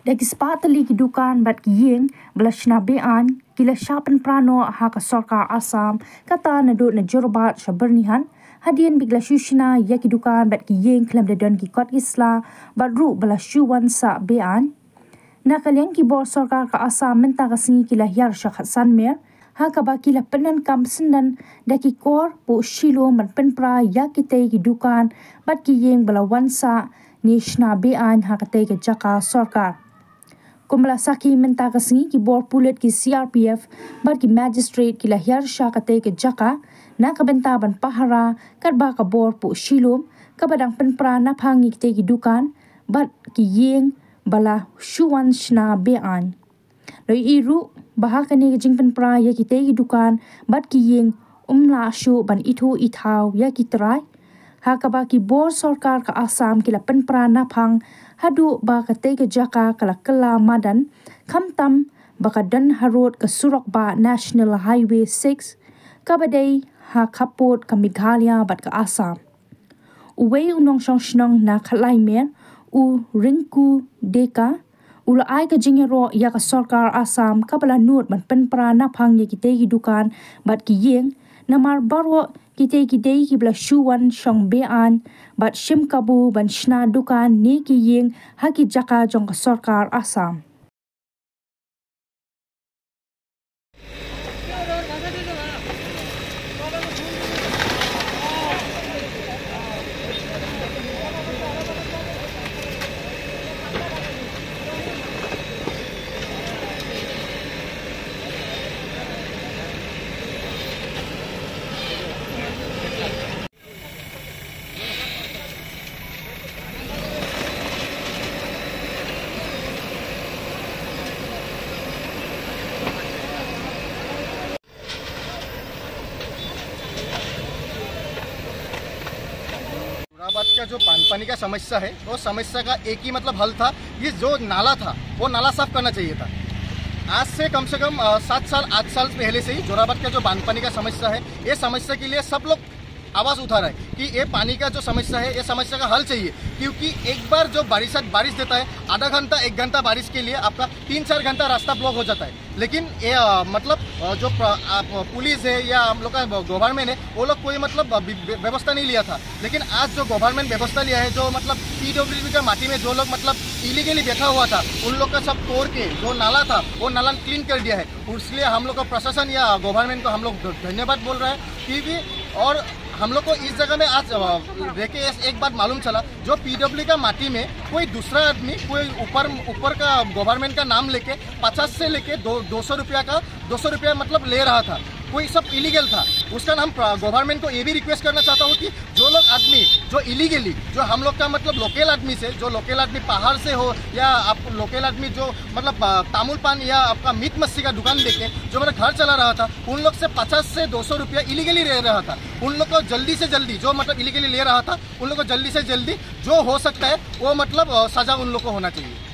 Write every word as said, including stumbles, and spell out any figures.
Ïa ki spah tylli ki dukan bad ki ïing ba la shna be-aiñ ki la shah pynpra noh ha ka sorkar Assam, kata naduh na Jorabat sha Byrnihat, hadien ba ki la shu shna ïa ki dukan bad ki ïing khlem da don ki kot ki sla bad ruh ba la shu wan sah be-aiñ. Na ka liang ki bor sorkar ka Assam mynta ka sngi ki la hiar sha khatsan mer, ha kaba ki la pyndonkam syndon da ki kor poh shilum ban pynpra ïa kitei ki dukan bad ki ïing ba la wan sah ne shna be-aiñ ha katei ka jaka sorkar. Kumba la sakhi mynta ka sngi, ki bor pulit, ki C R P F bad ki magistrate ki la hiar sha katei ka jaka na ka bynta ban pahara katba ka bor poh shilum kaba dang pynpra naphang ïa kitei ki dukan bad ki ïing ba la shu wan shna be-aiñ. La ïohi ruh ba ha kane ka jingpynpra ïa kitei ki dukan bad ki ïing, ym lah shuh ban ithuh ithaw ïa ki trai, ha kaba ki bor sorkar ka Assam ki la pynpra naphang haduh ba katei ka jaka ka la kylla madan, khamtam ba ka don harud ka surok bah National Highway six, kaba dei ha khappud ka Meghalaya bad ka Assam. Uwei u nongshong shnong na Khatlai Mer, u Rinku Deka, u la ai ka jingïaroh ïa ka sorkar Assam kaba la nud ban pynpra naphang ïa kitei ki dukan bad ki ïing, namar baroh kitei ki dei kiba la shu wan shong be-aiñ bad shim kabu ban shna dukan ne ki ïing ha ki jaka jong ka sorkar Assam. जोराबाद का जो बांधपानी का समस्या है, वो समस्या का एक ही मतलब हल था, ये जो नाला था, वो नाला साफ करना चाहिए था। आज से कम से कम, अ, सात साल, आठ साल पहले से ही जोराबाद का जो बांधपानी का समस्या है, ये समस्या के लिए सब लोग आवाज उठा रहा है कि ये पानी का जो समस्या है, ये समस्या का हल चाहिए, क्योंकि एक बार जो बारिश, बारिश देता है, आधा घंटा, एक घंटा बारिश के लिए आपका तीन चार घंटा रास्ता ब्लॉक हो जाता है। लेकिन ये, अ, मतलब, अ, जो प्र-, आप, पुलिस है या हम लोग का गवर्नमेंट है, वो लोग कोई मतलब, अ, बि-, बि-, व्यवस्था नहीं लिया था। लेकिन आज जो गवर्नमेंट व्यवस्था लिया है, जो मतलब पीडब्ल्यूडी का माटी में जो लोग मतलब इलीगली बैठा हुआ था, उन लोग का सब तोड़ के जो नाला था, वो नाला क्लीन कर दिया है। इसलिए हम लोग का प्रशासन या गवर्नमेंट को हम लोग ध-, धन्यवाद बोल रहे हैं, क्योंकि और हम लोग को इस जगह में आज, अ, रह के ऐस-, एक बात मालूम चला, जो पीडब्ल्यू का माटी में कोई दूसरा आदमी, कोई ऊपर, ऊपर का गवर्नमेंट का नाम लेके पचास से लेके दो, दो सौ रुपया का, दो सौ रुपया मतलब ले रहा था, कोई सब इलीगल था। उसका नाम प्र-, गवर्नमेंट को ये भी रिक्वेस्ट करना चाहता हूँ कि जो लोग आदमी जो इलीगली, जो हम लोग का मतलब लोकल आदमी से, जो लोकल आदमी पहाड़ से हो या आप लोकल आदमी जो मतलब, अ, तामुल पान या आपका मीट मच्छी का दुकान देके जो मेरा घर चला रहा था, उन लोग से पचास से दो सौ रुपया इलीगली ले रहा था। उन लोग को जल्दी से जल्दी, जो मतलब इलीगली ले रहा था, उन लोग को जल्दी से जल्दी जो हो सकता है वो मतलब, अ, सजा उन लोग को होना चाहिए।